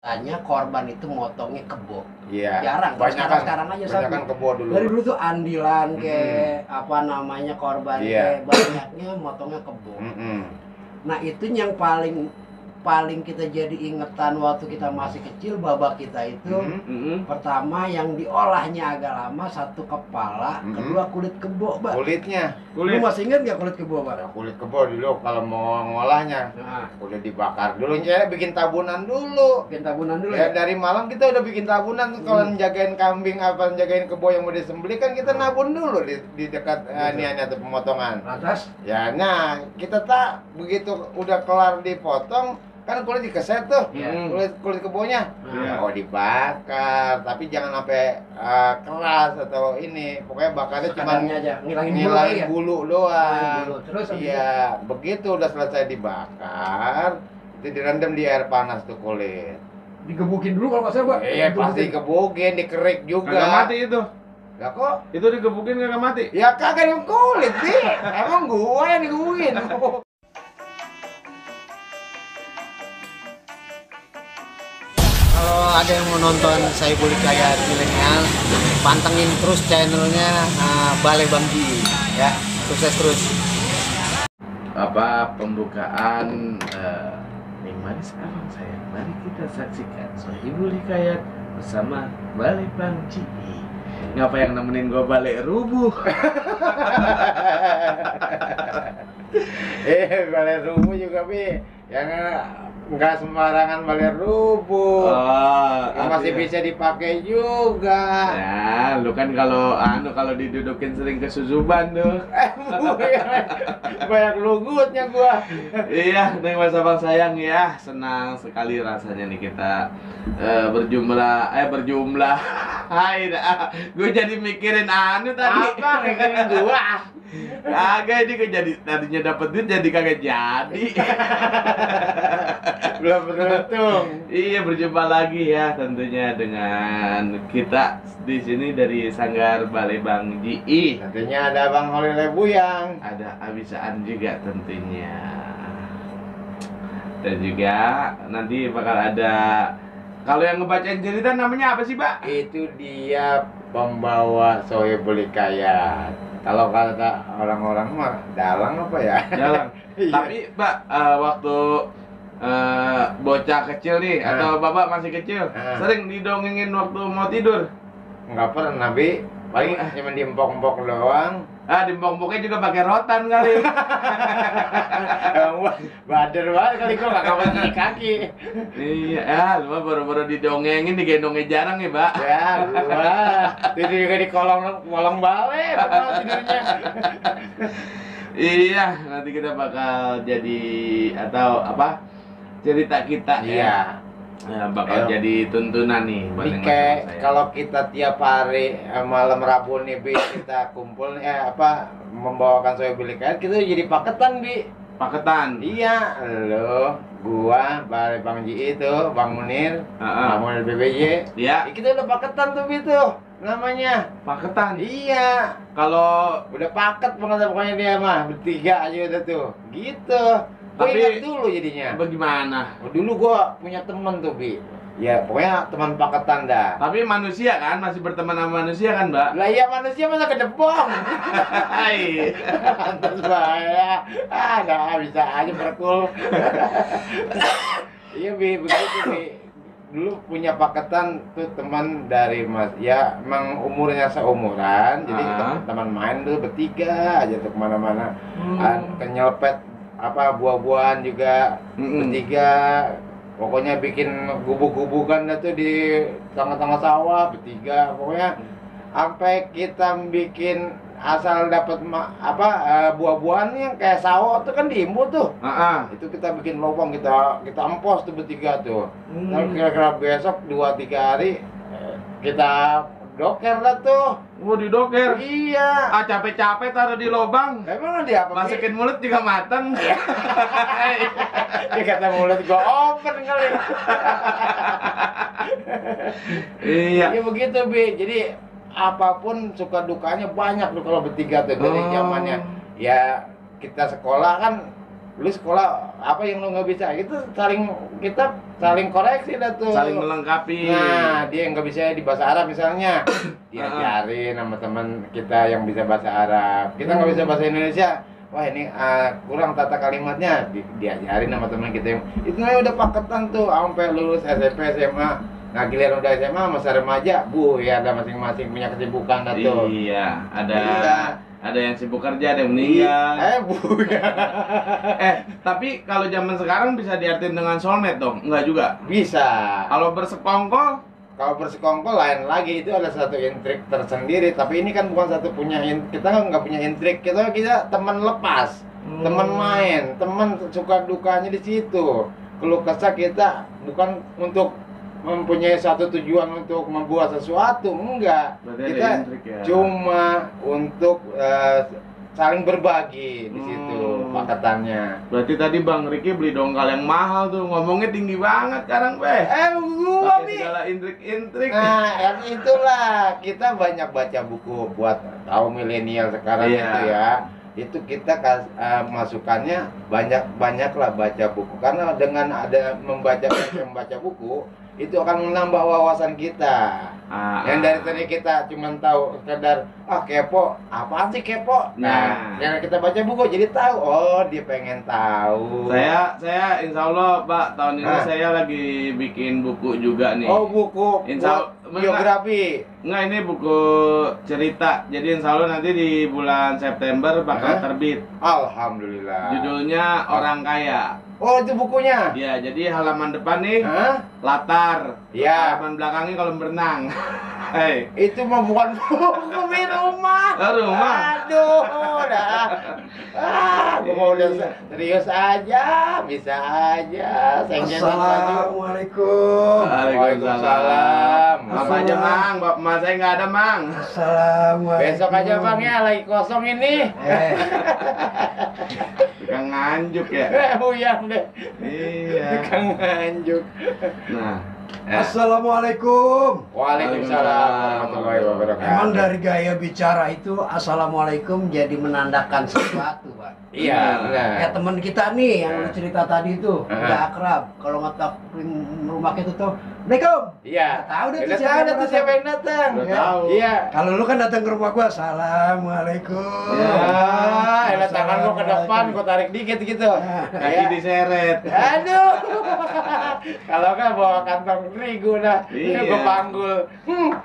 Tanya korban itu motongnya kebo. Iya. Jarang. Banyak Sekarang aja banyak kan kebo dulu. Dari dulu tuh andilan apa namanya korban banyaknya motongnya kebo. Nah itu yang paling kita jadi ingetan waktu kita masih kecil, babak kita itu pertama yang diolahnya agak lama, satu kepala, kedua kulit kebo, Mbak. Kulitnya. Lu masih ingat nggak kulit kebo, Mbak? Ya, kulit kebo dulu kalau mau ngolahnya udah dibakar dulu, ya bikin tabunan dulu. Bikin tabunan dulu ya. Dari malam kita udah bikin tabunan kalau njagain kambing apa njagain kebo yang mau disembelih kan kita nabun dulu di dekat niannya tuh pemotongan. Lantas? Ya, nah kita tak begitu udah kelar dipotong kan kulit dikeset tuh, kulit kebonya, oh dibakar, tapi jangan sampai keras atau ini, pokoknya bakarnya cuma ngilangin bulu doang. Terus iya, begitu udah selesai dibakar, itu direndam di air panas tuh kulit. Digebukin dulu kalau nggak salah, Pak. Iya pasti gebukin, dikerik juga. Kagak mati itu. Lah kok? Itu digebukin kagak mati? Ya kagak yang kulit sih, emang gua yang digebukin. Kalau ada yang mau nonton Saiful Hidayat Milenial, pantengin terus channelnya Balai Bang Ji, ya. Sukses terus. Apa pembukaan Mari sekarang saya, mari kita saksikan Saiful Hidayat bersama Balai Bang Ji. Ngapa yang nemenin gua balik rubuh? Balai rubuh juga Bi, yang nggak sembarangan balai rubuh. Masih bisa dipakai juga. Ya, lu kan kalau didudukin sering kesusuban tuh. Banyak lugutnya gua. Iya, Neng Mas Abang sayang ya, senang sekali rasanya nih kita berjumlah. Hai, gue jadi mikirin tadi. Apa mikirin gua? Kagak ini jadi tadinya dapat duit jadi kagak jadi. Belum beruntung. Iya, berjumpa lagi ya tentunya dengan kita di sini dari Sanggar Balai Bang Ji. Tentunya ada Bang Holil Lebuyang, ada Abisaan juga tentunya. Dan juga nanti bakal ada, kalau yang ngebacain cerita namanya apa sih, Pak? itu dia pembawa Saiful Hidayat. Kalau kata orang-orang mah dalang apa ya? Dalang. Tapi Pak, waktu bocah kecil nih atau bapak masih kecil, sering didongengin waktu mau tidur? Nggak pernah, Bi. Paling cuma diempok-empok doang. Diempok-empoknya juga pakai rotan kali. Bader banget kali gua nggak kapan kaki. Iya, lu mah baru-baru didongengin, digendongnya jarang ya, Pak. Ya, gua tidur juga di kolong balai, tidurnya. Iya, nanti kita bakal jadi atau apa? Cerita kita ya. Bakal jadi tuntunan nih. Kayak kalau kita tiap hari malam Rabu nih Bi, kita kumpul membawakan Saiful Hidayat, kita jadi paketan Bi. Paketan? Iya, lo, gua, Balai Bang Ji itu, Bang Munir, Bang Munir BBJ. Iya. Kita udah paketan tuh Bi tuh namanya. Paketan? Iya. Kalau udah paket banget pokoknya dia mah, bertiga aja udah tuh. Gitu. Gua ingat dulu jadinya. Bagaimana? Dulu gua punya temen tuh Bi. Ya pokoknya teman paketan dah. Tapi manusia kan, masih berteman sama manusia kan, Mbak? Lah iya, manusia masa kedebong. Hai. Pantas bahaya. Dah bisa aja berkul. Iya Bi, begitu Bi. Dulu punya paketan tuh teman dari Mas, ya emang umurnya seumuran, jadi teman main tuh bertiga aja tuh kemana-mana. Kenyelpet buah-buahan juga bertiga, pokoknya bikin gubuk-gubukan tuh di tengah-tengah sawah bertiga, pokoknya sampai kita bikin asal dapat buah-buahan yang kayak sawo tuh kan diimbut tuh. Itu kita bikin lubang, kita empos tuh bertiga tuh. Dan kira-kira besok 2-3 hari kita doker lah tuh. Mau didoker? Iya. Capek-capek taruh di lubang. Emang dia apa? Masukin mulut juga mateng. Dia kata mulut gua open kali. Iya. Ya begitu Bi. Jadi apapun suka dukanya banyak tuh kalau bertiga tuh dari zamannya. Ya kita sekolah kan lu sekolah apa yang lu nggak bisa, itu kita saling koreksi dah tuh, saling melengkapi. Nah dia yang nggak bisa di bahasa Arab misalnya diajarin sama teman kita yang bisa bahasa Arab, kita nggak bisa bahasa Indonesia, wah ini kurang tata kalimatnya, diajarin sama teman kita yang itu namanya udah paketan tuh sampai lulus SMP SMA. Nah giliran udah SMA masa remaja, ya ada masing-masing punya kesibukan dah tuh. Iya, ada yang sibuk kerja, ada yang meninggal. Ya. Tapi kalau zaman sekarang bisa diartikan dengan soulmate dong? Enggak juga? Bisa. Kalau bersekongkol? Kalau bersekongkol lain lagi, itu ada satu intrik tersendiri. Tapi ini kan bukan satu kita nggak punya intrik, kita teman lepas, teman main, teman suka dukanya di situ. Keluh kesah kita bukan untuk mempunyai satu tujuan untuk membuat sesuatu, enggak. Berarti kita cuma untuk saling berbagi di situ paketannya. Berarti tadi Bang Riki beli dongkal yang mahal tuh, ngomongnya tinggi banget sekarang, Gua nih segala intrik-intrik. Nah, yang itulah kita banyak baca buku buat tahu milenial sekarang itu ya. Itu kita masukannya banyak-banyaklah baca buku, karena dengan ada membaca buku itu akan menambah wawasan kita. Yang dari tadi kita cuma tahu sekedar kepo, apaan sih kepo? Nah, karena kita baca buku jadi tahu, oh dia pengen tahu. Saya insya Allah Pak tahun ini saya lagi bikin buku juga nih. Oh buku, biografi. Enggak, ini buku cerita. Jadi insya Allah nanti di bulan September bakal terbit. Alhamdulillah. Judulnya Orang Kaya. Oh itu bukunya? Iya, jadi halaman depan nih latar, halaman belakangnya kolam berenang. Itu mah bukan buku di rumah. Rumah. Aduh, udah. Gua mau udah serius aja, bisa aja. Assalamualaikum. Waalaikumsalam. Bapak aja Mang, bapak saya nggak ada Mang. Assalamualaikum. Besok aja Bang ya, lagi kosong ini. Tukang nganjuk ya. Uyang deh. Iya. Tukang nganjuk. Nah. Assalamualaikum. Waalaikumsalam warahmatullahi wabarakatuh. Emang dari gaya bicara itu assalamualaikum jadi menandakan sesuatu, Pak. Iya, benar. Kayak teman kita nih yang lu cerita tadi itu, udah akrab. Kalau ngetok rumah kita tuh, Assalamualaikum. Iya. Tahu deh Udah tahu tuh siapa yang datang. Udah tahu. Iya. Kalau lu kan datang ke rumah gua, Assalamualaikum. Ya, tangan gua ke depan, gua tarik dikit gitu. Kaki diseret. Aduh. Kalau kan bawa kantong terigu dah. Iya. Gua panggul.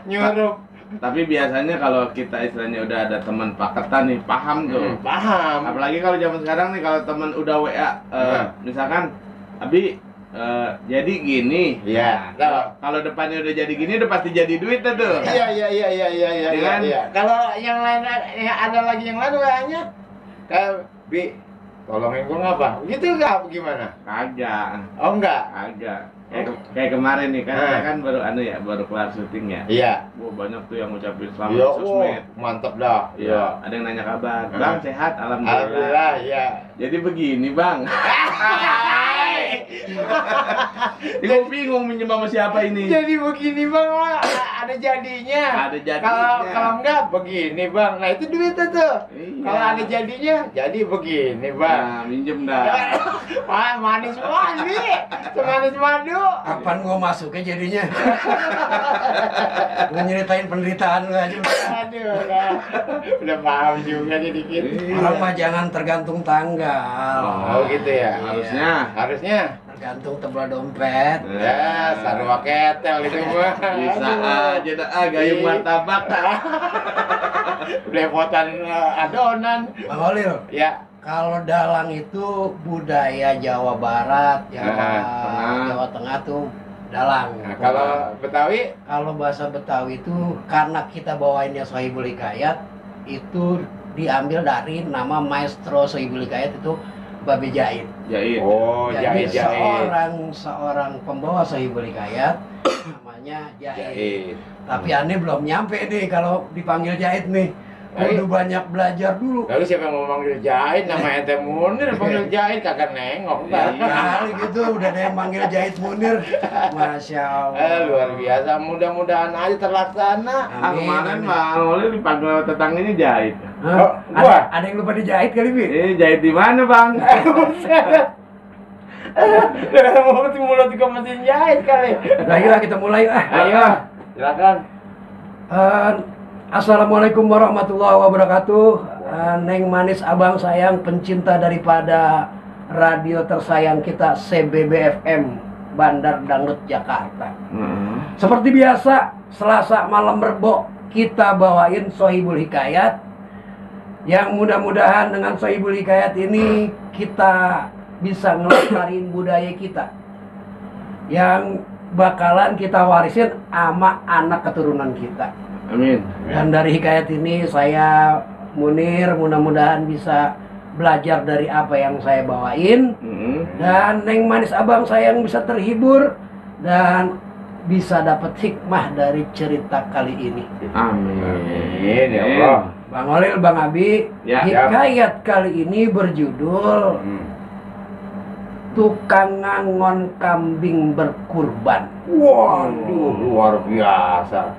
Nyurup. Tapi biasanya kalau kita istilahnya udah ada teman paketan nih, paham tuh. Paham. Apalagi kalau zaman sekarang nih, kalau teman udah WA, misalkan, Abi, jadi gini. Iya. Kalau depannya udah jadi gini, udah pasti jadi duit tuh. Iya. Kalau yang lain, ada lagi yang lain WA-nya. Kayak, Bi, tolongin gua ngapa? Gitu nggak? Gimana? Kagak. Oh enggak? Kagak. Kayak kemarin nih kan baru baru kelar syuting ya. Iya. Wah, banyak tuh yang ngucapin selamat Iya, di sosmed. mantap dah. Iya. Ada yang nanya kabar. Bang sehat, alhamdulillah. Alhamdulillah, iya. Jadi begini Bang. Gue bingung minjem sama siapa ini. Jadi begini Bang, ada jadinya. Ada jadinya. Kalau enggak begini Bang. Nah itu duitnya tuh. Iya. Kalau ada jadinya, jadi begini Bang. Nah, minjem dah. Wah, manis banget nih. Semanis madu. Apaan gua masuknya jadinya? Gua nyeritain penderitaan lu aja. Aduh, udah paham juga nih dikit. Orang mah jangan tergantung tanggal. Oh gitu ya. Harusnya. Tergantung tebal dompet. Ya, sarua ketel itu mah. Bisa aja dah gayung martabak. Belepotan adonan. Bang Olil. Ya. Kalau dalang itu budaya Jawa Barat, Jawa Tengah tuh dalang. Nah, kalau Betawi? Kalau bahasa Betawi itu karena kita bawainnya Sohibul Hikayat, itu diambil dari nama maestro Sohibul Hikayat itu Babe Jaid. Jaid. Oh, Jadi Jaid. seorang pembawa Sohibul Hikayat namanya Jaid. Tapi aneh belum nyampe nih kalau dipanggil Jaid nih. Udah banyak belajar dulu. Lalu siapa yang mau manggil Jaid? Nama ente Munir panggil Jaid kagak nengok kan? Kali gitu udah ada yang manggil Jaid Munir. Masya Allah. Luar biasa. Mudah-mudahan aja terlaksana. Kemarin Bang Oli dipanggil tetangganya Jaid. Gua Ada yang lupa dijahit kali, Bi? Jahit di mana, Bang? mulut juga mesin jahit kali. Nah, yuk kita mulai. Ayo, silakan. Assalamualaikum warahmatullahi wabarakatuh. Neng manis abang sayang, pencinta daripada radio tersayang kita CBBFM Bandar Dangdut Jakarta. Seperti biasa, Selasa malam Rebo kita bawain Sohibul Hikayat. Yang mudah-mudahan dengan Sohibul Hikayat ini kita bisa ngelestariin budaya kita yang bakalan kita warisin sama anak keturunan kita. Amin. Dan dari hikayat ini saya Munir mudah-mudahan bisa belajar dari apa yang saya bawain. Dan Neng manis abang sayang bisa terhibur dan bisa dapat hikmah dari cerita kali ini. Amin. Ya Allah. Bang Olil, Bang Abi, Ya. hikayat kali ini berjudul Tukang Ngangon Kambing Berkurban. Waduh, luar biasa.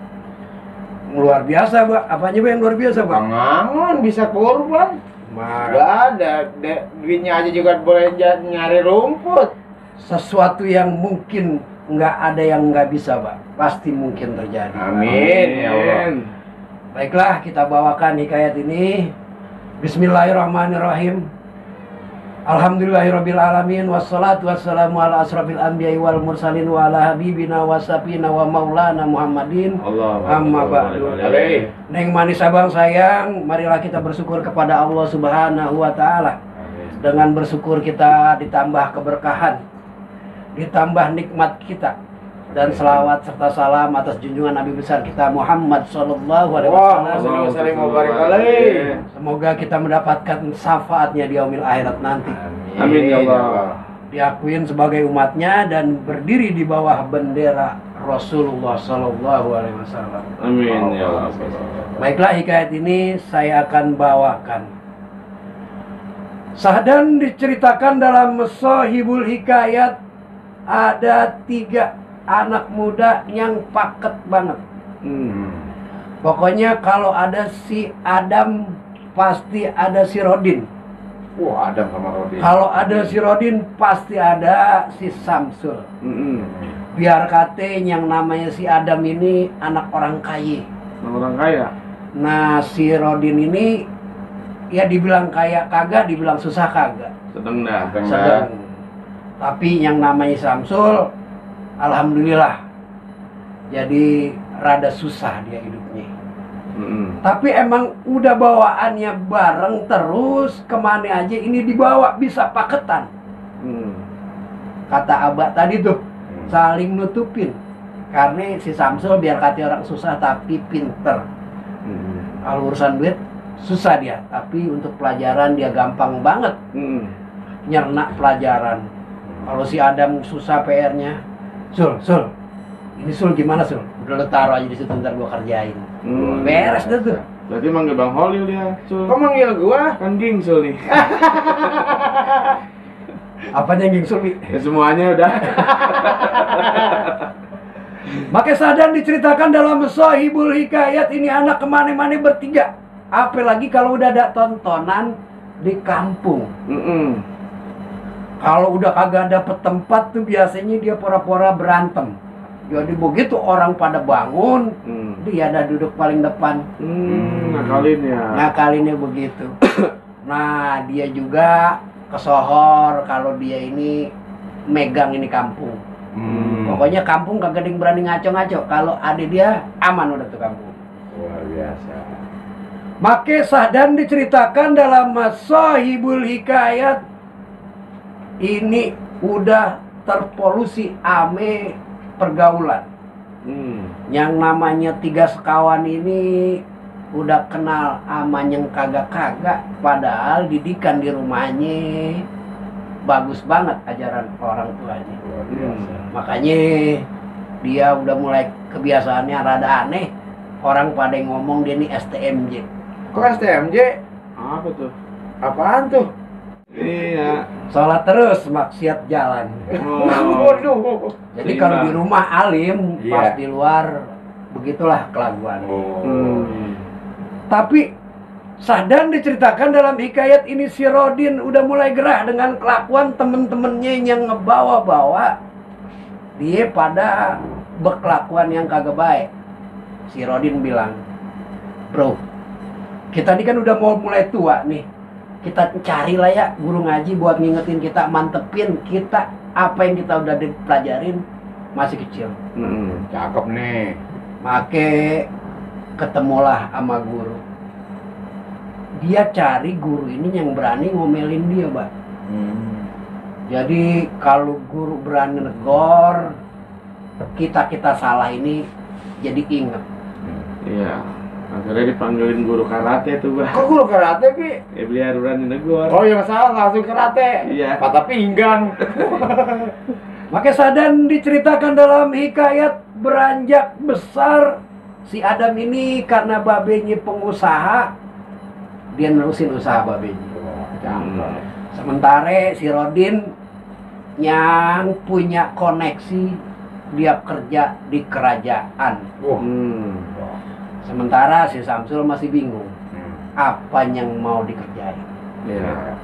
Luar biasa, Bang. Apanya, Bang, yang luar biasa, Bang? Ngangon bisa kurban. Gak ada, duitnya aja juga boleh nyari rumput. Sesuatu yang mungkin nggak ada yang nggak bisa, Bang. Pasti mungkin terjadi. Amin ya Allah. Baiklah, kita bawakan hikayat ini. Bismillahirrahmanirrahim. Alhamdulillahirabbil alamin wassalatu wassalamu ala asrofil anbiya'i wal mursalin wa ala habibina wa safina wa maulana Muhammadin. Amma ba'du. Neng manis abang sayang, marilah kita bersyukur kepada Allah Subhanahu wa taala. Dengan bersyukur kita ditambah keberkahan, ditambah nikmat kita, dan selawat serta salam atas junjungan Nabi besar kita Muhammad sallallahu alaihi wasallam. Semoga kita mendapatkan syafaatnya di yaumil akhirat nanti. Amin ya Allah. Diakuin sebagai umatnya dan berdiri di bawah bendera Rasulullah sallallahu alaihi wasallam. Amin ya Allah. Baiklah, hikayat ini saya akan bawakan. Sahdan diceritakan dalam Sohibul Hikayat ada 3 anak muda yang paket banget. Pokoknya kalau ada si Adam pasti ada si Rodin. Wah, Adam sama Rodin. Kalau ada si Rodin pasti ada si Samsul. Biar kate yang namanya si Adam ini anak orang kaya. Orang kaya. Nah, si Rodin ini ya dibilang kaya kagak, dibilang susah kagak. Sedang dah. Sedang. Tapi yang namanya Samsul, alhamdulillah, jadi rada susah dia hidupnya. Tapi emang udah bawaannya bareng terus, kemana aja ini dibawa bisa paketan. Kata abah tadi tuh, saling nutupin. Karena si Samsul biar kata orang susah tapi pinter. Kalau urusan duit susah dia, tapi untuk pelajaran dia gampang banget. Nyerna pelajaran. Kalau si Adam susah PR-nya, Sul, ini Sul gimana Sul? Udah lo taruh aja di situ, ntar gua kerjain. Beres deh tuh. Berarti manggil Bang Holil dia, Sul. Kok manggil gua? Kan Ging Sul nih. Apanya yang Sul? Ya semuanya udah. Maka Sadan diceritakan dalam Sohibul Hikayat ini anak kemana-mana bertiga. Apalagi kalau udah ada tontonan di kampung. Kalau udah kagak dapet tempat tuh biasanya dia pura-pura berantem. Jadi begitu orang pada bangun, dia ada duduk paling depan. Ngakalinnya begitu. Nah, dia juga kesohor kalau dia ini megang ini kampung. Pokoknya kampung kagak ada yang berani ngaco-ngaco. Kalau ada dia aman udah tuh kampung. Luar biasa. Maka Sahdan diceritakan dalam Sohibul Hikayat ini udah terpolusi ame pergaulan. Yang namanya 3 sekawan ini udah kenal ama yang kagak-kagak, padahal didikan di rumahnya bagus banget ajaran orang tuanya. Makanya dia udah mulai kebiasaannya rada aneh. Orang pada ngomong dia nih STMJ. Kok STMJ? Apa tuh? Apaan tuh? Iya. Sholat terus, maksiat jalan. Waduh. Jadi kalau di rumah alim, pas di luar begitulah kelakuan. Oh. Tapi Sadan diceritakan dalam hikayat ini si Rodin udah mulai gerah dengan kelakuan temen-temennya yang ngebawa-bawa dia pada berkelakuan yang kagak baik. Si Rodin bilang, bro, kita ini kan udah mau mulai tua nih. Kita carilah ya guru ngaji buat ngingetin kita, mantepin kita apa yang kita udah dipelajarin masih kecil. Cakep nih. Make ketemulah sama guru. Dia cari guru ini yang berani ngomelin dia, Mbak. Jadi kalau guru berani negor, kita salah ini jadi inget. Iya. Akhirnya dipanggilin guru karate tuh, Mbak. Kok guru karate, Pi? Ya biar berani negor. Oh, yang salah langsung karate. Iya. Patah pinggang. Maka Sadan diceritakan dalam hikayat beranjak besar si Adam ini karena babenya pengusaha, dia nerusin usaha babenya. Sementara si Rodin yang punya koneksi, dia kerja di kerajaan. Sementara si Samsul masih bingung apa yang mau dikerjain. Iya.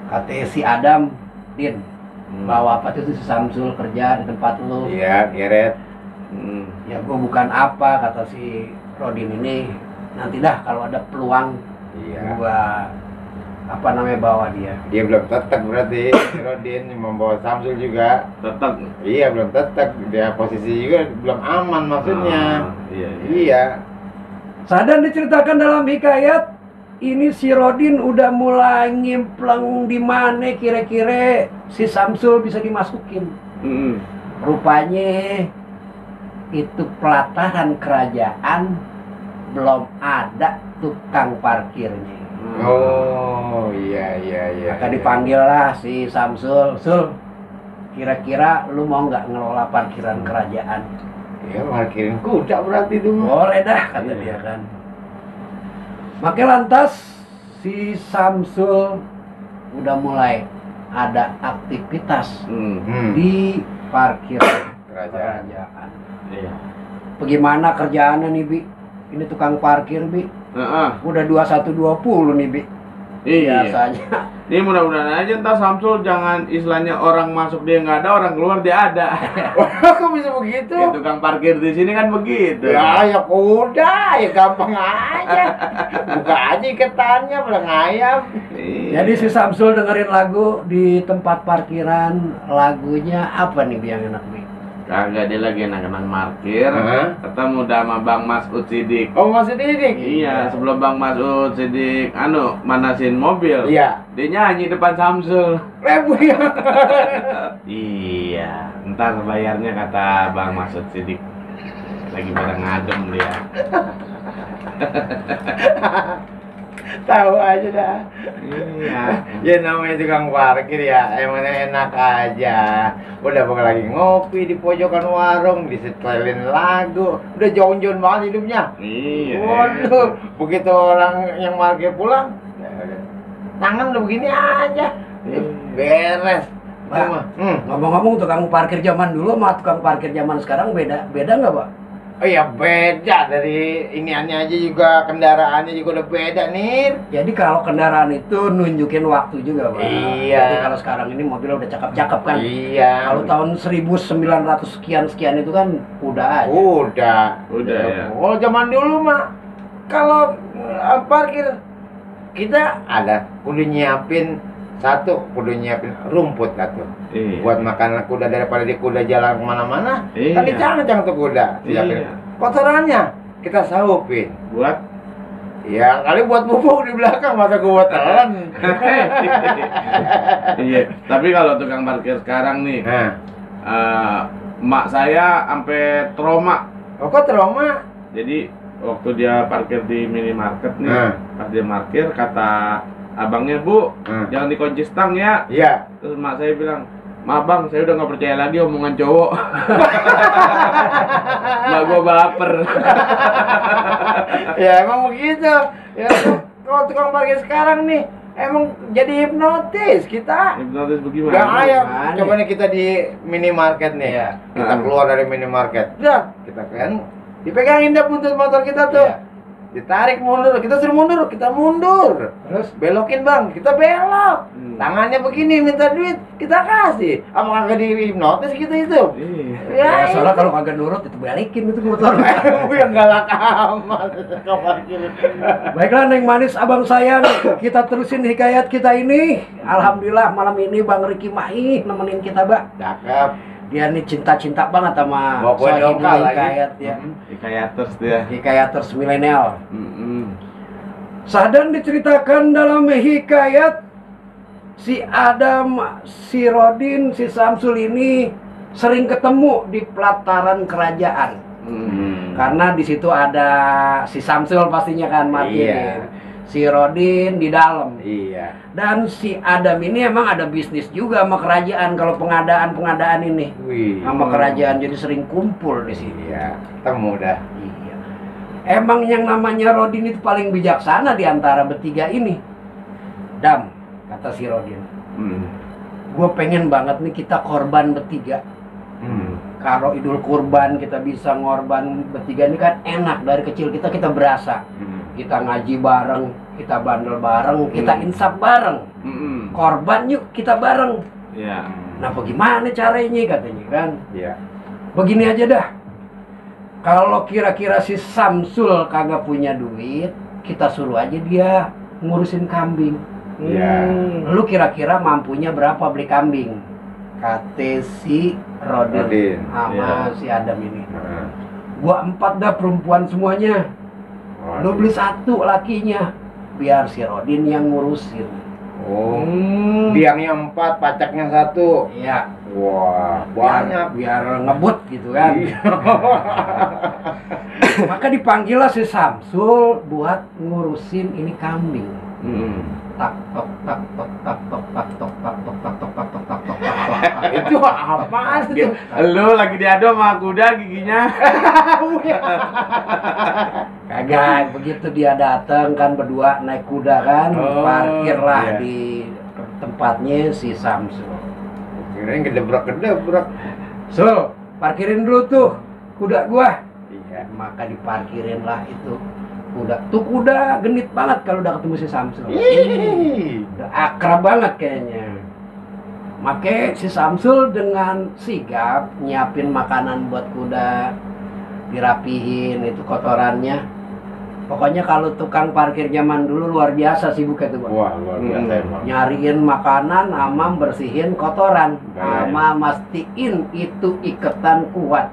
Kata si Adam, Din, bawa apa tuh si Samsul kerja di tempat lu? Iya, geret. Ya gua bukan apa, kata si Rodin ini. Nanti dah kalau ada peluang, Iya. gua apa namanya bawa dia. Dia belum tetek berarti. Rodin membawa Samsul juga. Tetap. Iya, belum tetek. Dia posisi juga belum aman maksudnya. Iya. Iya. Sadan diceritakan dalam hikayat ini si Rodin udah mulai ngimpleng di mana kira-kira si Samsul bisa dimasukin. Rupanya itu pelataran kerajaan belum ada tukang parkirnya. Oh, iya. Maka dipanggil lah si Samsul, Sul, kira-kira lu mau nggak ngelola parkiran kerajaan? Ya, parkirin kuda berarti itu. Boleh dah, kata dia kan. Maka lantas si Samsul udah mulai ada aktivitas di parkir kerajaan. Iya. Bagaimana kerjaannya nih, Bi? Ini tukang parkir, Bi. Udah 2120 nih, Bi. Iya. Biasanya. Ini mudah-mudahan aja ntar Samsul jangan istilahnya orang masuk dia nggak ada, orang keluar dia ada. Kok bisa begitu? Ya, tukang parkir di sini kan begitu. Ya kuda, ya gampang aja. Buka aja iketannya, belang ayam. Iya. Jadi si Samsul dengerin lagu di tempat parkiran. Lagunya apa nih, Bi, yang enak, Bi? Kagak, dia lagi enak-enak parkir. Ketemu sama Bang Masud Sidik. Oh, masih didik? Iya, sebelum Bang Masud Sidik manasin mobil. Iya. Dia nyanyi depan Samsul. Rebu ya. Iya, ntar bayarnya kata Bang Masud Sidik. Lagi pada ngadem dia. Tahu aja dah. Iya. Ya namanya tukang parkir ya, emangnya enak aja. Udah bakal lagi ngopi di pojokan warung, disetelin lagu. Udah jauh-jauh banget hidupnya. Iya. Waduh, begitu orang yang parkir pulang, tangan udah begini aja. Beres. Mbak, ngomong-ngomong tukang parkir zaman dulu sama tukang parkir zaman sekarang beda nggak, Pak? Oh iya, beda dari iniannya aja juga, kendaraannya juga udah beda nih. Jadi kalau kendaraan itu nunjukin waktu juga, Pak. Iya. Jadi kalau sekarang ini mobil udah cakep-cakep kan. Iya. Kalau tahun 1900 sekian itu kan udah aja. Udah ya. Kalau zaman dulu mah kalau parkir kita ada kudu nyiapin rumput satu. Iya. Buat makan kuda daripada di kuda jalan kemana-mana. Iya. Kan dicang-cang tuh kuda. Siapin. Iya. Kotorannya kita sahupin. Buat Ya kali buat pupuk di belakang, masa gua telan. iya. Tapi kalau tukang parkir sekarang nih, mak saya sampai trauma. Oh, kok trauma? Jadi waktu dia parkir di minimarket nih, pas dia parkir kata abangnya, Bu, jangan dikunci stang ya. Iya. Terus mak saya bilang, "Maaf bang, saya udah nggak percaya lagi omongan cowok." Mak gua baper. Ya emang begitu. Ya kalau tukang parkir sekarang nih emang jadi hipnotis kita. Hipnotis bagaimana? Udah ayo, coba nih kita di minimarket nih. Iya. Kita keluar dari minimarket. Dah, kita kan dipegangin dah buntut motor kita tuh. Iya. ditarik mundur, kita suruh mundur, kita mundur. Terus belokin bang, kita belok. Tangannya begini minta duit, kita kasih. Apa kagak dihipnotis kita itu? Ya, soalnya kalau kagak nurut itu balikin itu motor. Yang galak amat. Baiklah Neng Manis abang sayang, kita terusin hikayat kita ini. Alhamdulillah malam ini Bang Riki Mai nemenin kita, Bang. Cakep. Dia nih cinta-cinta banget sama Sohibul hikayat ya. Hikayaters dia. Hikayaters milenial. Sahdan diceritakan dalam hikayat si Adam, si Rodin, si Samsul ini sering ketemu di pelataran kerajaan. Karena di situ ada si Samsul pastinya kan mati. Iya. Si Rodin di dalam. Iya. Dan si Adam ini emang ada bisnis juga sama kerajaan kalau pengadaan ini. Wih. Sama kerajaan jadi sering kumpul di sini. Iya, ketemu dah. Iya. Emang yang namanya Rodin itu paling bijaksana di antara bertiga ini. Dam, kata si Rodin. Gue pengen banget nih kita korban bertiga. Kalau Idul Kurban kita bisa ngorban bertiga ini kan enak, dari kecil kita berasa. Kita ngaji bareng, kita bandel bareng, kita insaf bareng. Korban yuk kita bareng. Iya. Nah bagaimana caranya katanya kan? Iya. Begini aja dah. Kalau kira-kira si Samsul kagak punya duit, kita suruh aja dia ngurusin kambing. Iya. Lu kira-kira mampunya berapa beli kambing? Kata si Rodin sama si Adam ini. Gua 4 dah perempuan semuanya. Lu beli 1 lakinya, biar si Rodin yang ngurusin. Oh, biangnya 4, pacaknya 1. Iya. Wah, banyak. Biar ngebut gitu kan. Iya. Maka dipanggillah si Samsul buat ngurusin ini kambing. Tak tok tak tok tak tok tak tok tak tok tak tok tak tok tak tok tak tok. Itu apaan itu? Lu lagi diadu sama kuda giginya. Kagak, begitu dia datang kan berdua naik kuda kan, parkirlah di tempatnya si Samsul. Kirain gedebrak. Sul, parkirin dulu tuh kuda gua. Iya. Maka diparkirin lah itu kuda. Tuh kuda genit banget kalau udah ketemu si Samsul. Udah akrab banget kayaknya. Make si Samsul dengan sigap nyiapin makanan buat kuda, dirapihin itu kotorannya. Pokoknya kalau tukang parkir zaman dulu luar biasa sibuknya tuh, Bang. Wah, luar biasa emang. Nyariin makanan sama bersihin kotoran, sama mastiin itu iketan kuat.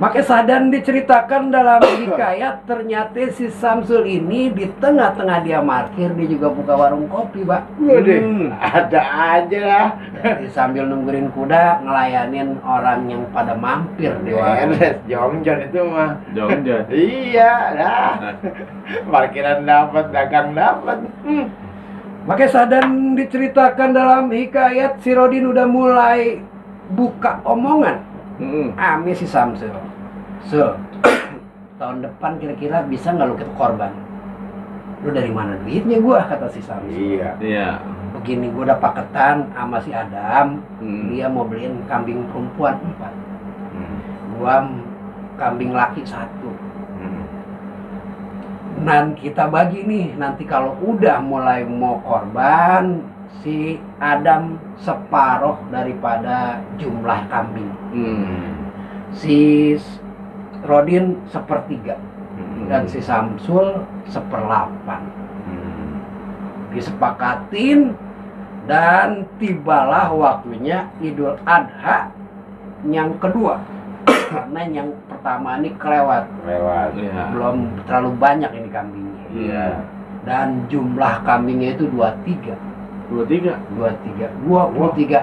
Maka Sahdan diceritakan dalam hikayat, ternyata si Samsul ini di tengah-tengah dia parkir, dia juga buka warung kopi, Pak. Ada aja lah. Jadi sambil nungguin kuda, ngelayanin orang yang pada mampir di warung. Jongjon itu mah. Jongjon. Iya, dah. Parkiran dapat, dagang dapat. Maka Sahdan diceritakan dalam hikayat, si Rodin udah mulai buka omongan. Ami si Samsul. Tahun depan kira-kira bisa nggak lu kita korban? Lu dari mana duitnya gua, kata si Samsul. Iya. Begini, gua udah paketan sama si Adam. Dia mau beliin kambing perempuan 4. Gua kambing laki 1. Nanti kita bagi nih, nanti kalau udah mulai mau korban, si Adam separuh daripada jumlah kambing. Si Rodin 1/3 dan si Samsul 1/8. Disepakatin dan tibalah waktunya Idul Adha yang kedua. Karena yang pertama ini kelewat. Belum terlalu banyak ini kambingnya. Iya. Dan jumlah kambingnya itu 23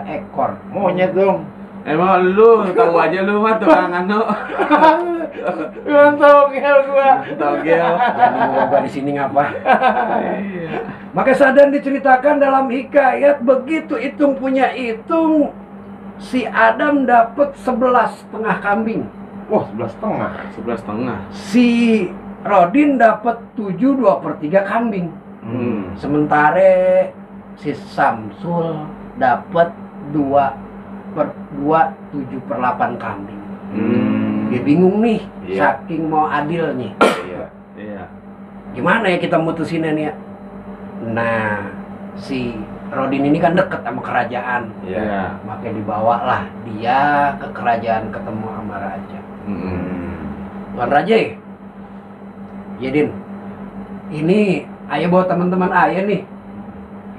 ekor. Monyet dong. Emang lu tahu aja lu mah tukang anu. Togel gua. Togel. Gua di sini ngapa? Maka Sahdan diceritakan dalam hikayat, begitu hitung punya hitung, si Adam dapat 11,5 kambing. Wah, 11,5. 11,5. Si Rodin dapat 7/2/3 kambing. Sementara si Samsul dapat 7/8 kambing. Dia Dia bingung nih, Iya. saking mau adilnya. Iya. Iya. Gimana ya kita mutusinnya nih ya? Nah, si Rodin ini kan deket sama kerajaan. Iya. Makanya dibawalah dia ke kerajaan ketemu sama raja. Tuan Raja, ya Din, ini ayah bawa teman-teman ayah nih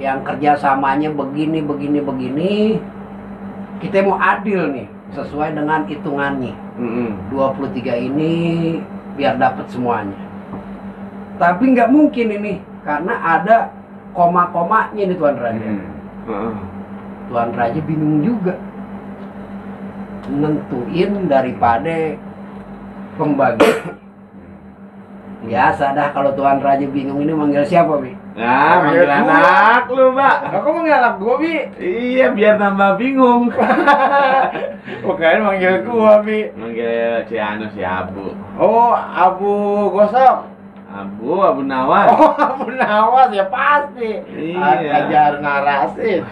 yang kerjasamanya begini. Kita mau adil nih sesuai dengan hitungannya. 23 ini biar dapat semuanya. Tapi nggak mungkin ini karena ada koma-komanya nih Tuan Raja. Tuan Raja bingung juga nentuin daripada pembagi. Biasa dah kalau Tuan Raja bingung ini manggil siapa, Bi? Nah, manggil anak lu, Pak. Kok manggil anak gua, Bi? Iya, biar tambah bingung. Makanya manggil gua, Bi. Manggil si Abu. Oh, Abu Gosok. Abu Nawas. Oh, Abu Nawas ya pasti. Iya. Ajar narasin.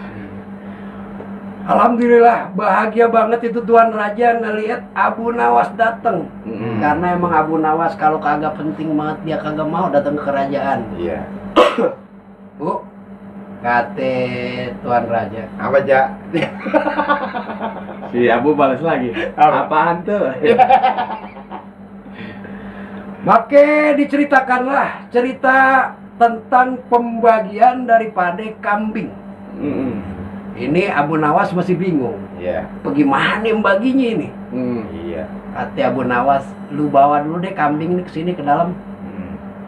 Alhamdulillah bahagia banget itu Tuan Raja ngelihat Abu Nawas datang. Karena emang Abu Nawas kalau kagak penting banget dia kagak mau datang ke kerajaan. Iya. Bu, kate Tuan Raja. Apa, Ja? Si Abu balas lagi. Apa? Apaan tuh? Maka diceritakanlah cerita tentang pembagian daripada kambing. Ini Abu Nawas masih bingung. Iya. Bagaimana membaginya ini? Iya. Kata Abu Nawas, lu bawa dulu deh kambing ini ke sini ke dalam.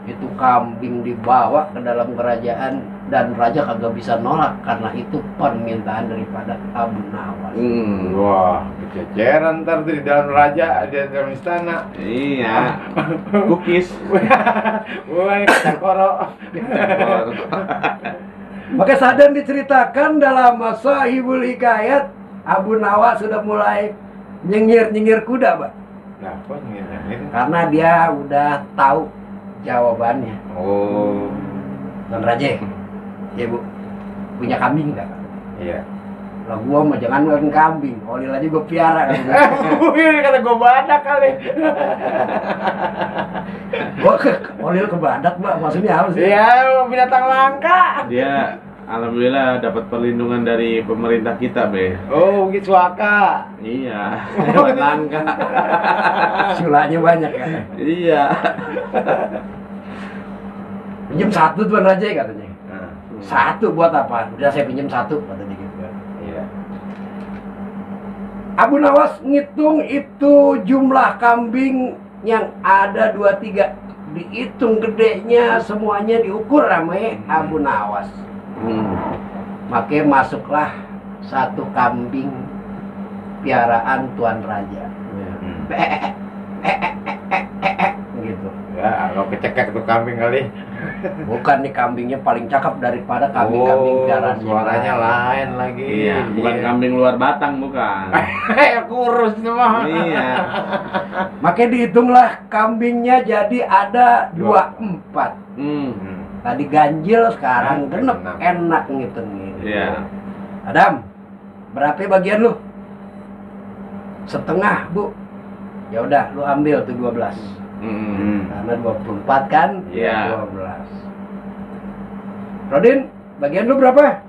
Itu kambing dibawa ke dalam kerajaan dan raja kagak bisa nolak karena itu permintaan daripada Abu Nawas. Wah, kececeran ntar di dalam raja, di dalam istana. Iya. Cookies. Wah, ini kacang koro. Maka sadar diceritakan dalam Sahibul Hikayat, Abu Nawas sudah mulai nyengir kuda, Pak. Nah, kok nyengir? Karena dia udah tahu jawabannya. Oh. Tuan Raja, ya Bu, punya kambing nggak? Iya. Lah gua mah jangan ngeluarin kambing, olil aja gua piara kan. Ini kata gua badak kali. Gua olil ke badak, Mbak. Maksudnya apa sih? Iya, binatang langka. Dia alhamdulillah dapat perlindungan dari pemerintah kita, Be. Oh, gitu suaka. Iya. Hewan langka. Sulanya banyak ya. Iya. Pinjam satu Tuan Raja katanya. Nah, Satu buat apa? Udah saya pinjam satu katanya gitu kan. iya. Abu Nawas ngitung itu jumlah kambing yang ada 23. Dihitung gedenya semuanya diukur sama Abu Nawas. Makanya masuklah satu kambing piaraan Tuan Raja. Gitu. Ya, kalau kecekek tuh kambing kali. Bukan nih kambingnya paling cakep daripada kambing-kambing piaraan yang suaranya lain. lain lagi. Iya, bukan kambing luar batang, bukan. Kurus semua. Iya. Makanya dihitunglah kambingnya jadi ada 24. Tadi ganjil sekarang genep, enak ngitungnya. Iya. Adam, berapa bagian lu? Setengah, Bu. Ya udah, lu ambil tuh 12. Karena 24 kan? Iya. 12. Rodin, bagian lu berapa?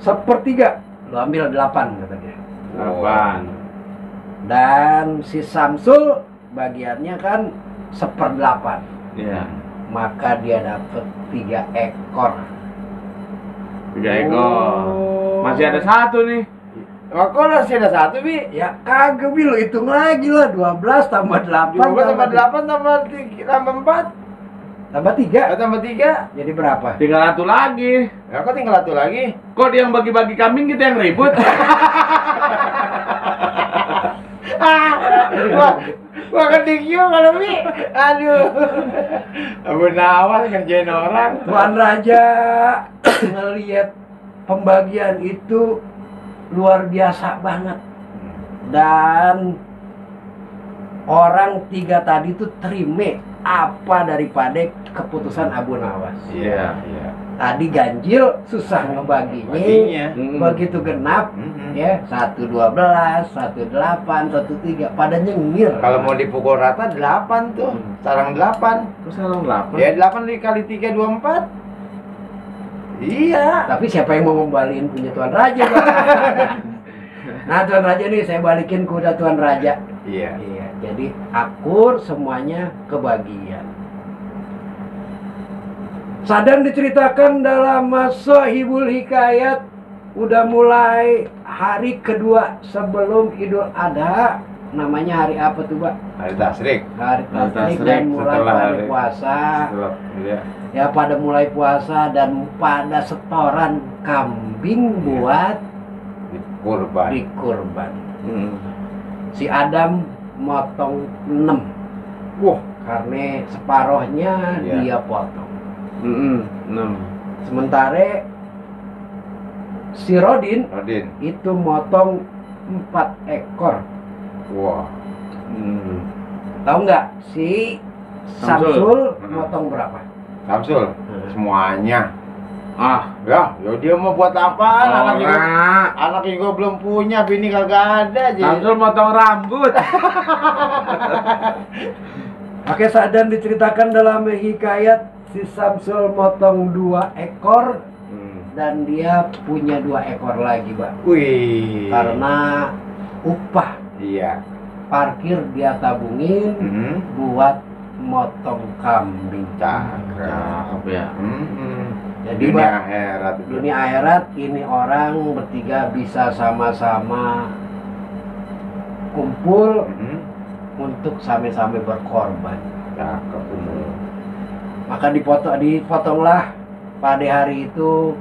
1/3. Lu ambil 8 kata dia. 8. Dan si Samsul bagiannya kan 1/8. Iya. Maka dia dapat 3 ekor. 3 ekor. Masih ada satu nih. Oh, kok masih ada satu, Bi? Ya kagak, Bi, lu hitung lagi lah. 12 tambah 8 tambah 8 tambah 4 tambah 3. tambah 3. Jadi berapa? Tinggal satu lagi. Ya, kok tinggal satu lagi? Kok dia yang bagi-bagi kambing, kita yang ribut? Wah, ketik juga, Bi. Aduh. Abu Nawas ngerjain orang. Tuan Raja ngelihat pembagian itu luar biasa banget. Dan orang 3 tadi tuh terima apa daripada keputusan Abu Nawas. Iya. Tadi ganjil susah ngebaginya. Begitu genap ya 112, 18, 13 pada nyengir. Kalau mau dipukul rata 8 tuh, sarang 8. Terus sarang 8. Ya 8 dikali 3 24. Iya. Tapi siapa yang mau ngembaliin punya Tuan Raja, Pak? Nah, Tuan Raja nih saya balikin kuda Tuan Raja. Iya. Iya, jadi akur semuanya kebagian. Sadang diceritakan dalam Sahibul Hikayat udah mulai hari kedua sebelum Idul Adha. Namanya hari apa tuh, Pak? Hari Tasrik. Hari Tasrik Tasrik, dan mulai setelah pada hari- puasa. Iya. Ya pada mulai puasa dan pada setoran kambing buat Kurban. dikurban. Hmm. Si Adam motong 6 Wah, karena separohnya Iya. dia potong. 6. Sementara si Rodin Rodin. itu motong 4 ekor. Wah. Tahu nggak si Samsul. Samsul Hmm. motong berapa? Samsul. Semuanya. Ah, Ya dia mau buat apaan? orang. Anak juga belum punya, bini kagak ada. Jadi Samsul motong rambut. Oke, Sadan diceritakan dalam hikayat si Samsul motong 2 ekor dan dia punya 2 ekor lagi, Pak. wih. Karena upah Iya. parkir dia tabungin buat motong kambing. Cakep. Cakep ya. Jadi, Dunia Pak, akhirat itu. dunia akhirat ini orang bertiga bisa sama-sama kumpul untuk sampai-sampai berkorban. Cakep itu. Maka dipotonglah pada hari itu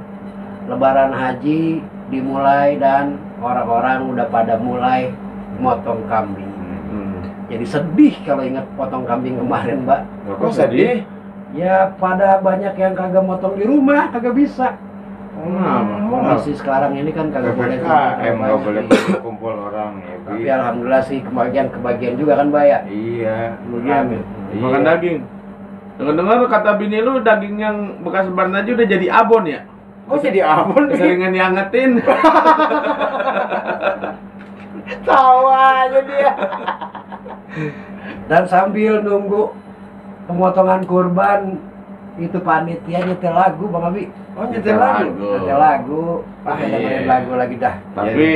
Lebaran Haji dimulai dan orang-orang udah pada mulai motong kambing. Jadi sedih kalau ingat potong kambing kemarin, Mbak. Kok sedih? Ya pada banyak yang kagak motong di rumah, kagak bisa. Kondisi sekarang ini kan kagak boleh PPKM nggak boleh banyak. kumpul orang ya. Tapi alhamdulillah sih kebagian juga kan, Mbak ya. Iya. Bagian Iya. makan daging. Dengar-dengar kata bini lu daging yang bekas ban aja udah jadi abon ya? Oh jadi abon nih. Keseringan diangetin. Tahu aja dia. Dan sambil nunggu pemotongan kurban itu panitia nyetel lagu, Bang Abi. Oh nyetel lagu. Nyetel lagu, pakai Iya. dengerin lagu lagi dah. Tapi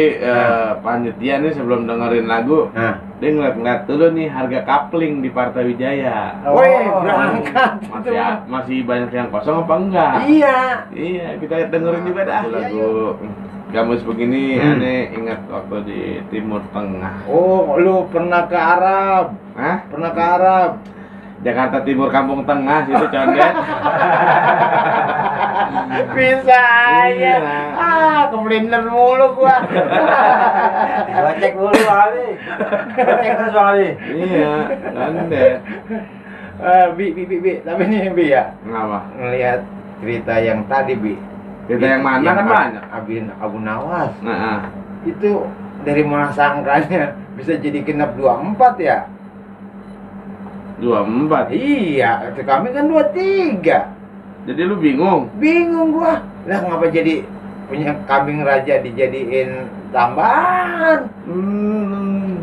panitia nih sebelum dengerin lagu, Nah. dia ngeliat-ngeliat dulu nih harga kapling di Parta Wijaya. Woi, berangkat. Masih banyak yang kosong apa enggak? Iya. Iya, kita dengerin juga dah Iya, lagu Gamus begini. Aneh ingat waktu di Timur Tengah. Oh, lu pernah ke Arab? Hah? Pernah ke Arab? Jakarta Timur Kampung Tengah situ condet. Bisa Iya. ya. Keblinder mulu gua. Gua cek dulu, Bang Abi. Cek terus, Bang Abi. Iya, condet. Bi. Tapi nih Bi ya. Kenapa? Ngelihat cerita yang tadi Bi. Cerita yang mana kan banyak. Abu Nawas. Nah, Itu dari mana sangkanya bisa jadi genap 24 ya? 24. Iya, itu kami kan 23. Jadi lu bingung? Bingung gua. Lah ngapa jadi punya kambing raja dijadiin tambahan?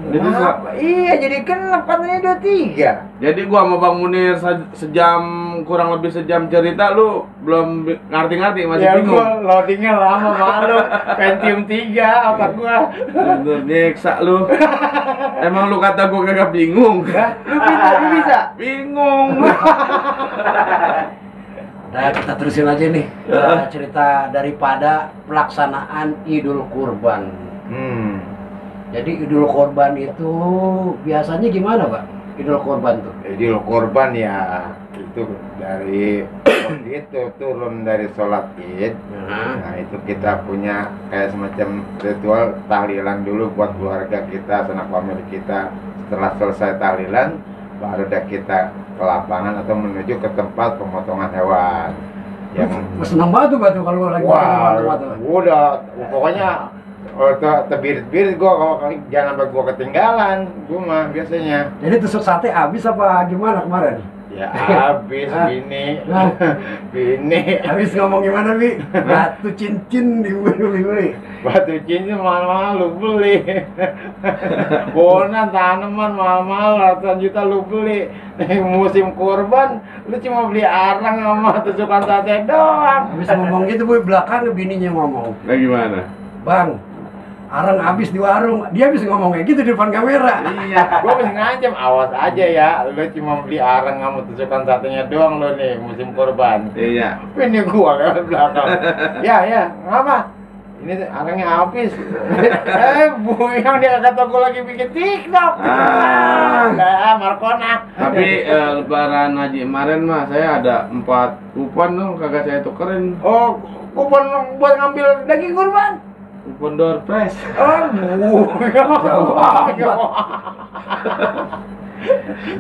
Jadi gua, Iya, jadi genap katanya 23. jadi gua sama Bang Munir sejam kurang lebih sejam cerita lu belum ngerti-ngerti masih Ya bingung. gua loadingnya lama malu. Pentium 3 otak gua. Bener nyeksa lu. Emang lu kata gua kagak bingung? Hah? Lu bisa? Bingung. Nah, kita terusin aja nih cerita daripada pelaksanaan Idul Kurban. Jadi Idul Kurban itu biasanya gimana, Pak? Idul Kurban tuh? Idul Kurban ya itu dari itu turun dari sholat Id. Nah itu kita punya kayak semacam ritual tahlilan dulu buat keluarga kita, sanak famili kita. Setelah selesai tahlilan, baru dah kita ke lapangan atau menuju ke tempat pemotongan hewan. Yang Senang banget tuh, Batu, kalau lagi wah, motong-motong. udah pokoknya Oh, terbirit-birit gua kalau jangan sampai gua ketinggalan, gua mah biasanya. Jadi tusuk sate habis apa gimana kemarin? Ya habis bini. Bini. Habis ngomong gimana, Bi? Batu cincin dibeli-beli. Batu cincin mahal-mahal lu beli. Bonan tanaman mahal-mahal ratusan juta lu beli. Musim kurban lu cuma beli arang sama tusukan sate doang. Habis ngomong gitu, Bu, belakang bininya ngomong. Nah gimana? Bang, arang habis di warung. Dia habis ngomong kayak gitu di depan kamera. Iya, gua masih ngancam, awas aja ya, lu cuma beli arang sama tusukan satenya doang lo nih musim kurban. Iya. Ini gua lewat belakang. Ya, ngapa? Ini arangnya habis. Bu, yang dia kata gua lagi bikin TikTok. Markona. Tapi lebaran haji kemarin mah saya ada 4 kupon tuh kagak saya tukerin. Oh, kupon buat ngambil daging kurban. Kupon door prize.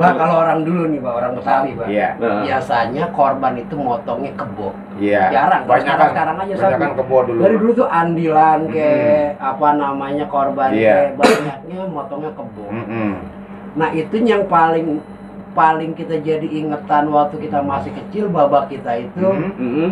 Bah, kalau orang dulu nih, Pak, orang Betawi, Pak. Iya. Biasanya korban itu motongnya kebo. Iya. Jarang. Sekarang aja banyak kan sapi. kebo dulu. Dari dulu tuh andilan apa namanya korban Iya. banyaknya motongnya kebo. Mm-mm. Nah, itu yang paling kita jadi ingetan waktu kita masih kecil, babak kita itu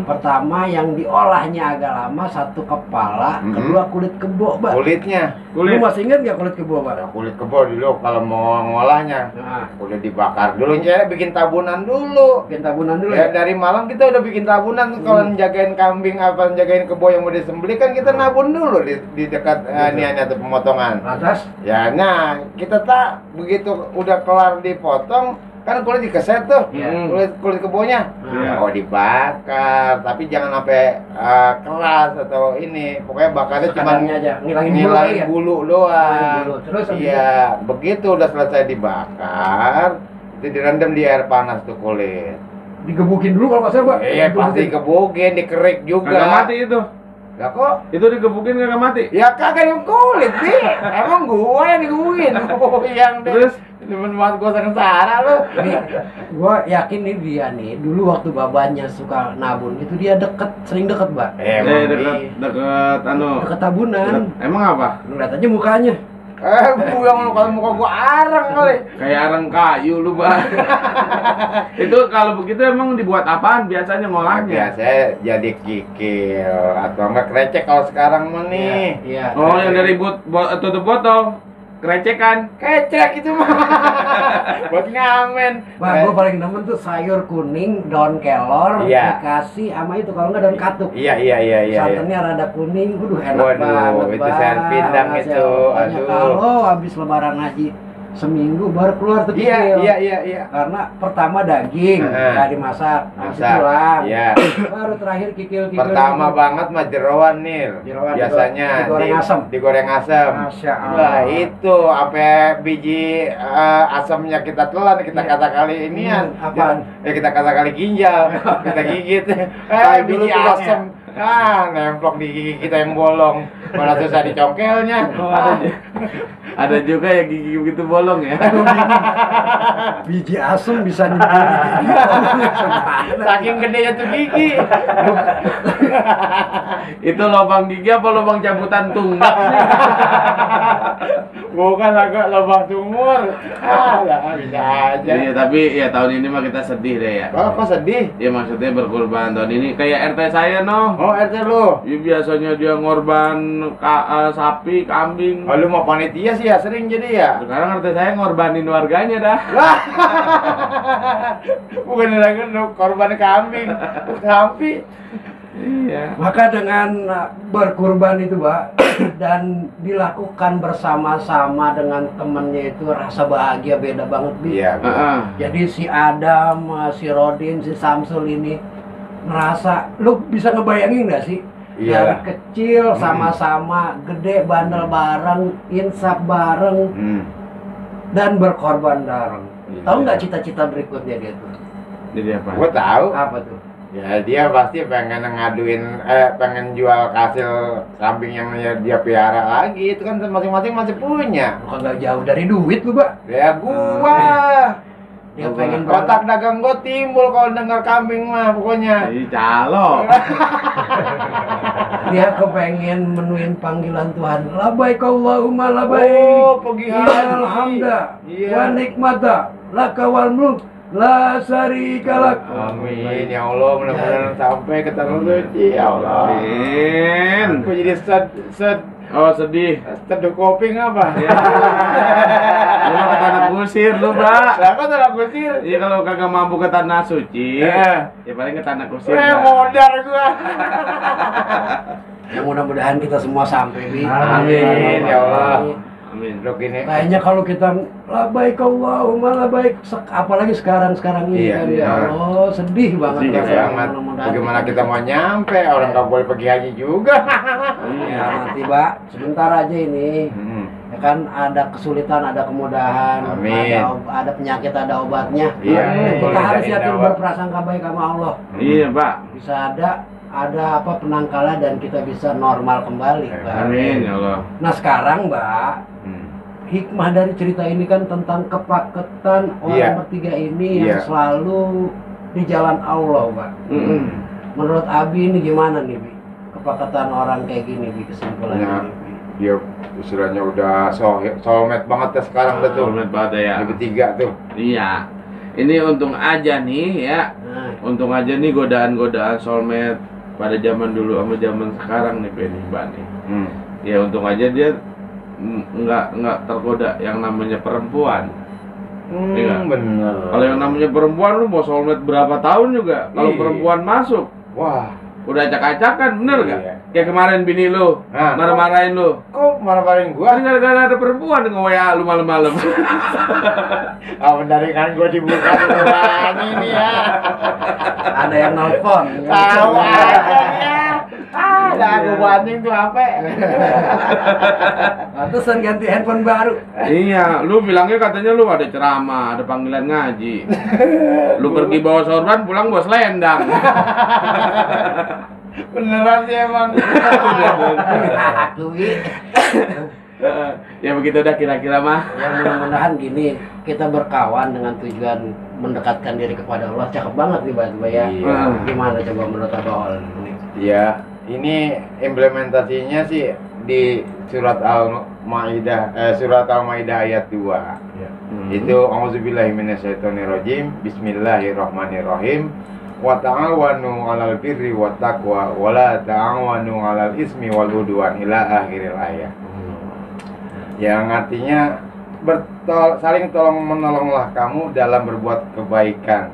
pertama yang diolahnya agak lama, satu kepala, kedua kulit kebo, Pak. Kulitnya. Lu masih ingat nggak kulit kebo, Pak? Ada kulit kebo dulu kalau mau ngolahnya. Nah, Udah dibakar dulu, ya bikin tabunan dulu. bikin tabunan dulu Ya ya. dari malam kita udah bikin tabunan kalau njagain kambing apa njagain kebo yang mau disembelih kan kita nabun dulu di dekat niannya tuh pemotongan. Atas Ya, nah kita tak begitu udah kelar dipotong kan kulit dikeset tuh, kulit kebonya. Iya. Oh dibakar, tapi jangan sampai keras atau ini. Pokoknya bakarnya cuma sekadarnya aja, ngilangin bulu kali ngilangin ya. bulu doang. Ngilangin bulu. Terus habis Iya, begitu udah selesai dibakar, itu direndam di air panas tuh kulit. Digebukin dulu kalau nggak salah, Pak. Iya pasti kebukin, dikerik juga. Kagak mati itu. Lah kok? Itu digebukin kagak mati. Ya kagak yang kulit sih. Emang gua yang digebukin. Yang Terus temen banget gua sengsara lu. Nih, gua yakin nih dia nih dulu waktu babanya suka nabun itu dia sering deket, Mbak. deket Deket tabunan. Emang apa? Lu lihat aja mukanya. Bu yang kalau muka gua arang kali. Kayak arang kayu lu, Bang. Itu kalau begitu emang dibuat apaan biasanya ngolahnya? Biasanya jadi kikil atau enggak krecek kalau sekarang mah nih. Iya. Oh, yang dari tutup botol. Kerecekan. Kecek itu mah. Buat ngamen. Wah, gua paling demen tuh sayur kuning, daun kelor, Iya. dikasih sama itu kalau nggak daun katuk. Iya. Santannya rada kuning, enak Waduh, banget. itu sayur pindang Mas, itu, ya, makanya aduh. kalau habis lebaran haji seminggu baru keluar tuh kikil. Iya. Karena pertama daging, nggak dimasak, habis itu Masak. tulang. Iya. Baru terakhir kikil. Pertama banget mah jeroan nih. Jeroan, Biasanya digoreng asem. Digoreng asem. Masya Allah. Lah itu apa biji asamnya kita telan, kita Iya. kata kali inian. Apaan? Ya kita kata kali ginjal, kita gigit. Dulu Biji tulangnya. asem. Nemplok di gigi kita yang bolong. Malah susah dicongkelnya. Ada juga yang gigi begitu bolong ya. Biji asem bisa nyembunyi. Saking gedenya tuh gigi. Itu lubang gigi apa lubang cabutan tunggak sih? Bukan agak lubang sumur. Lah bisa aja. Iya, tapi ya tahun ini mah kita sedih deh ya. Oh, kok sedih? Ya maksudnya berkorban tahun ini kayak RT saya noh. Oh, RT lu. Ya, biasanya dia ngorban sapi, kambing. Oh, lu mau panitia sih ya sering jadi ya? Sekarang RT saya ngorbanin warganya dah. Lah. Bukan lagi korban kambing. Sapi. Iya. Maka dengan berkurban itu, Pak, dan dilakukan bersama-sama dengan temennya itu rasa bahagia beda banget, Bi. Iya. Jadi si Adam, si Rodin, si Samsul ini ngerasa, lu bisa ngebayangin nggak sih? Iya. Dari kecil sama-sama, gede bandel bareng, insaf bareng, dan berkorban bareng. Iya. Tahu nggak cita-cita berikutnya dia tuh? Jadi apa? Gua tahu. Apa tuh? Ya dia pasti pengen pengen jual hasil kambing yang dia piara lagi. Itu kan masing-masing masih punya. Bukan nggak jauh dari duit lu, Pak. Ya gua. Dia pengen Kotak dagang gua timbul kalau dengar kambing mah pokoknya. Jadi calo. dia kepengen menuin panggilan Tuhan. Labaik Allahumma labaik. Oh, pergi haji. Alhamda Iya. wa nikmata laka wal mulk la syarika lak. Amin ya Allah, mudah-mudahan sampai ke tanah suci ya Allah. Amin. Aku jadi Oh sedih. seduh koping apa? Ya. Lu mah ke tanah kusir lu, Mbak. Lah kok tanah kusir? Iya kalau kagak mampu ke tanah suci, Eh. ya paling ke tanah kusir. Modar gua. Ya mudah-mudahan kita semua sampai Bi. Amin ya Allah. Amin. Dok ini. Kayaknya kalau kita labaik Allahumma labaik, apalagi sekarang ini Iya, kan iya. ya Allah sedih banget Sedih ya. Sangat. Mudah-mudahan Bagaimana kita kita mau nyampe? Orang nggak boleh pergi haji juga. Ya nanti Mbak, sebentar aja ini. Ya kan ada kesulitan, ada kemudahan, Amin. ada penyakit, ada obatnya. Iya, Kita boleh harus jadi yakin obat. berprasangka baik sama Allah. Iya, Pak. Bisa ada apa penangkalan dan kita bisa normal kembali, Mbak. Amin ya Allah. Nah sekarang Mbak, hikmah dari cerita ini kan tentang kepaketan orang Iya. bertiga ini yang Iya. selalu di jalan Allah, Mbak. Menurut Abi ini gimana nih, Bi? Kepaketan orang kayak gini, Bi, kesimpulannya Ya. nih, Bi. Dia istilahnya udah soulmate banget ya sekarang tuh. Soulmate banget ya. Yang bertiga tuh. Iya. Ini untung aja nih ya. Nah, Untung aja nih godaan-godaan soulmate pada zaman dulu sama zaman sekarang nih Benny Mbak nih. Ya untung aja dia nggak tergoda yang namanya perempuan. Iya. Bener. Kalau yang namanya perempuan lu mau soulmate berapa tahun juga kalau Iya. perempuan masuk Wah. udah acak-acakan, bener gak? Iya. Kayak kemarin bini lu Nah. marah-marahin lu. Kok marah-marahin gua? Kan gara-gara ada perempuan nge-WA lu malam-malam. Ah, benar kan gua dibuka duluan ini ya. ada yang nelfon. Tahu aja ya. Dah gua banding tuh HP. Pantesan ganti handphone baru. Iya, lu bilangnya katanya lu ada ceramah, ada panggilan ngaji. Lu pergi bawa sorban, pulang bawa selendang. Beneran sih emang. Aku Bi. Ya begitu dah kira-kira mah. Ya mudah-mudahan gini, kita berkawan dengan tujuan mendekatkan diri kepada Allah. Cakep banget nih Mbak ya. Iya. Gimana coba menurut Abang nih? Ya, ini implementasinya sih di surat Al-Maidah ayat 2. Itu auzubillahi minasyaitonirrajim. Bismillahirrahmanirrahim. Wa ta'awanu 'alal birri wat taqwa wa la ta'awanu 'alal ismi wal udwan ila akhiril ayat. Yang artinya saling tolong menolonglah kamu dalam berbuat kebaikan.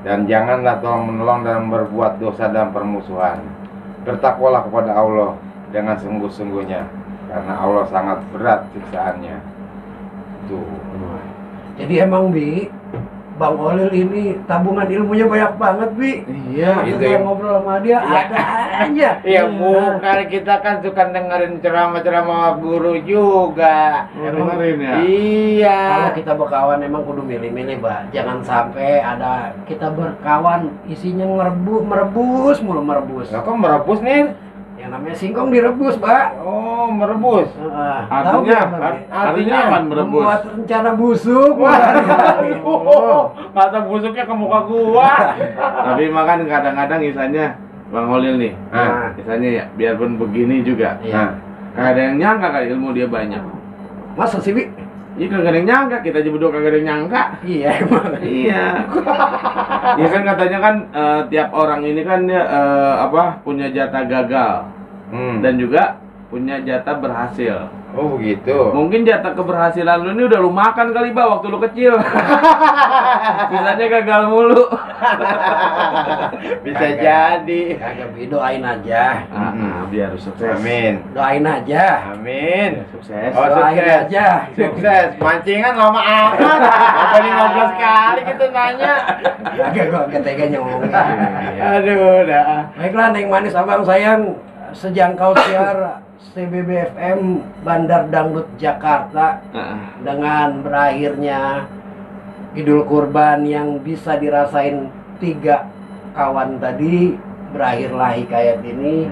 Dan janganlah tolong menolong dalam berbuat dosa dan permusuhan. Bertakwalah kepada Allah dengan sungguh-sungguhnya, karena Allah sangat berat siksaannya. Tuh. Jadi emang Bi, Bang Olil ini tabungan ilmunya banyak banget Bi. Iya, itu Kita ya. ngobrol sama dia ada aja. Iya, bukan kita kan suka dengerin ceramah-ceramah guru juga. dengerin ya. Iya. Kalau kita berkawan emang kudu milih-milih, Mbak. Jangan sampai ada kita berkawan isinya merebus mulu. Lah kok merebus nih? Yang namanya singkong direbus, Mbak. Oh, merebus. Artinya, Tahu nggak, Mbak? artinya apa merebus? Membuat rencana busuk. Mata busuknya ke muka gua. Tapi makan kadang-kadang misalnya Bang Holil nih, Nah. misalnya ya biarpun begini juga, Iya. kagak ada yang nyangka kali ilmu dia banyak. Masa sih, Bi? Iya kagak ada yang nyangka, kita aja berdua kagak ada yang nyangka. Iya, emang. Iya. Iya kan katanya kan tiap orang ini kan dia punya jatah gagal dan juga punya jatah berhasil. Oh, begitu. Mungkin jatah keberhasilan lu ini udah lu makan kali Bah waktu lu kecil. Sisanya gagal mulu. Bisa jadi. Kagak, Bi, doain aja. Biar sukses. Amin. Doain aja. Amin. Sukses. Oh, Doain sukses. aja. Sukses. Mancingan lama amat. Apa 15 kali kita nanya. Kagak, gua keteganya ngomongnya. Aduh, dah. Baiklah, Neng Manis Abang sayang, sejangkau siar CBBFM Bandar Dangdut Jakarta dengan berakhirnya Idul Kurban yang bisa dirasain 3 kawan tadi, berakhirlah hikayat ini.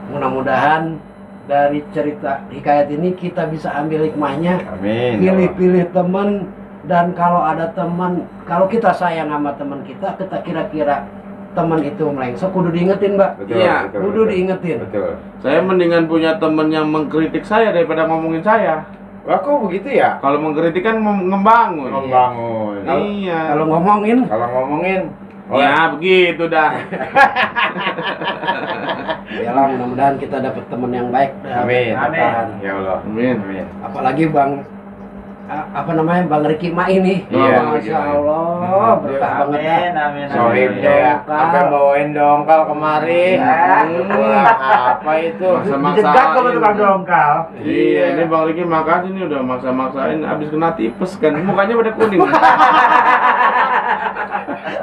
Mudah-mudahan dari cerita hikayat ini kita bisa ambil hikmahnya. Amin. Pilih-pilih teman, dan kalau ada teman, kalau kita sayang sama teman kita kira-kira teman itu melengsok kudu diingetin, Mbak. Betul, Iya, betul, kudu betul. diingetin. Betul. Saya mendingan punya temen yang mengkritik saya daripada ngomongin saya. Wah, kok begitu ya? Kalau mengkritik kan ngebangun. Membangun. Iya. Kalau ngomongin Kalau ngomongin, Ya begitu dah. yalah, mudah-mudahan kita dapat teman yang baik. Amin. Bertahan. Ya Allah. Amin. Amin. Apalagi Bang Bang Ricky Ma ini. Iya, Masya Allah, berkah banget. Amin. Sohib ya, sampai bawain dongkal kemari. Ya. Apa itu? Dijegat kalau tukang dongkal. Iya, ini Bang Riki makasih nih udah maksa-maksain abis kena tipes kan. Mukanya pada kuning.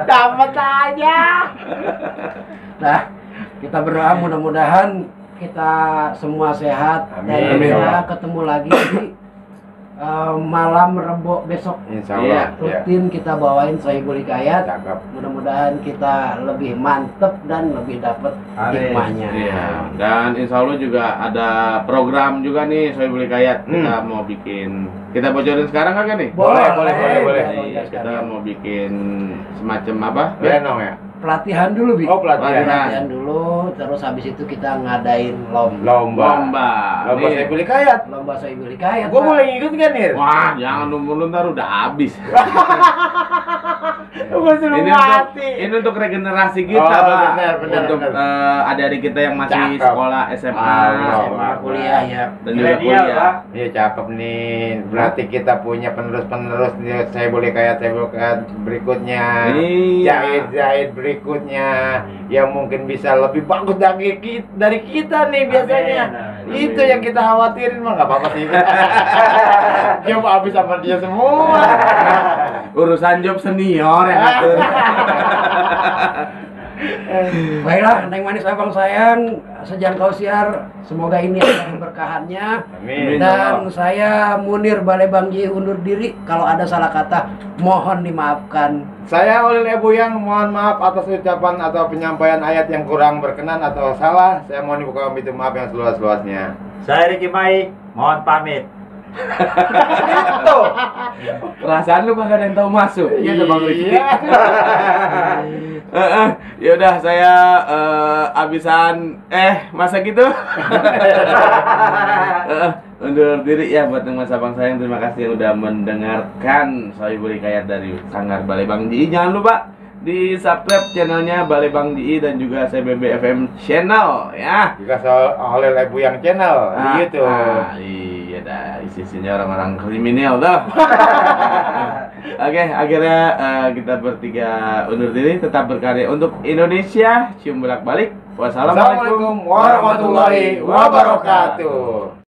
Dapat aja. Nah, kita berdoa mudah-mudahan kita semua sehat dan Amin. kita ketemu lagi di malam Rebo besok. Insya Iya. Allah. Ya. Rutin kita bawain Sohibul Hikayat. Cakep. Mudah-mudahan kita lebih mantep dan lebih dapat Amin. hikmahnya. Iya. Dan insya Allah juga ada program juga nih Sohibul Hikayat. Kita mau bikin. Kita bocorin sekarang kagak nih? Boleh. Iya, kita mau bikin semacam apa? Berenang ya? Pelatihan dulu, Bi. Oh, pelatihan. Pelatihan dulu, terus habis itu kita ngadain lomba. Lomba. Lomba Nih. saya beli kayat. Lomba Sohibul Hikayat. Gue Pak. boleh ikut kan, Nir? Wah, jangan lu ntar udah habis. Gue suruh mati. Ini untuk regenerasi kita, Oh, Pak. benar, untuk adik-adik kita yang masih Cakep. sekolah SMA, SMA, kuliah ya. dan juga Milenial, kuliah. Pak. Iya, cakep nih. Berarti kita punya penerus-penerus nih. Saya boleh kayat berikutnya. Iya. Jahit berikutnya yang mungkin bisa lebih bagus dari kita nih biasanya. Amin. Itu yang kita khawatirin mah nggak apa-apa sih. Coba habis sama dia semua. Urusan job senior yang ngatur. Baiklah, Neng Manis Abang sayang, sejangkau siar, semoga ini ada keberkahannya. Amin. Dan saya Munir Balebang Ji undur diri. Kalau ada salah kata, mohon dimaafkan. Saya Olil Ebuyang, mohon maaf atas ucapan atau penyampaian ayat yang kurang berkenan atau salah. Saya mohon dibuka pintu maaf yang seluas-luasnya. Saya Ricky Mai, mohon pamit. Perasaan lu kagak ada yang tahu masuk. Iya, tuh, Bang Riki. Iya. Ya udah saya abisan masa gitu. Undur diri ya buat Mas Abang sayang, terima kasih yang udah mendengarkan Sohibul Hikayat dari Sanggar Balebang DI. Jangan lupa di subscribe channelnya Balebang DI dan juga CBB FM channel ya. Juga soal Olil Ebuyang channel di YouTube. Iya dah, isinya orang-orang kriminal tuh. Oke, akhirnya kita bertiga undur diri, tetap berkarya untuk Indonesia. Cium bolak-balik. Wassalamualaikum Assalamualaikum warahmatullahi wabarakatuh.